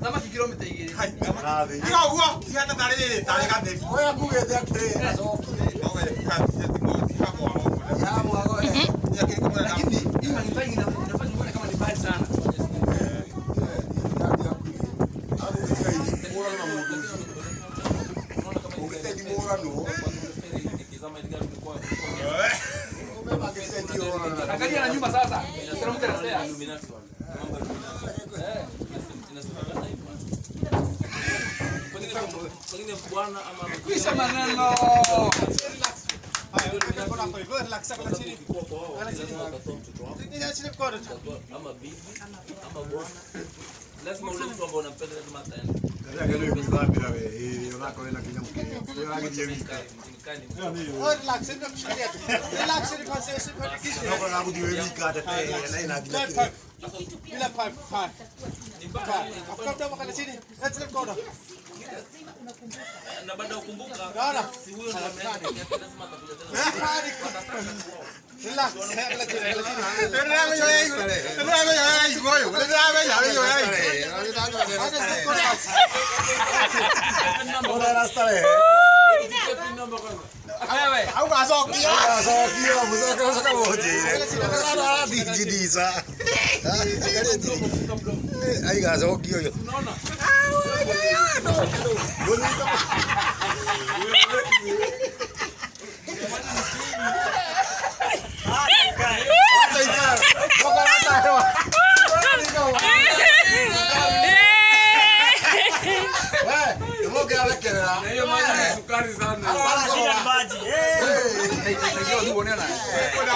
Thamaki kilomita 2. Tiga ũguo, ihana tarĩ rĩrĩ, tarĩ gatheri. Oya kugete atĩrĩ acokie. Ya mwago eh. Lakini hii magnifying inafanya uone kama ni mbali sana. Angalia na nyuma sasa. Kilomita na stairs. Kwisha maneno. Ama bibi ama bwana, lazima ule mtu ambaye unampenda lazima ataenda. Na baada ya kukumbuka, si huyo ndiye ameenda peke yake, lazima atakuja tena. Wewe. Aigacokio ũyũ.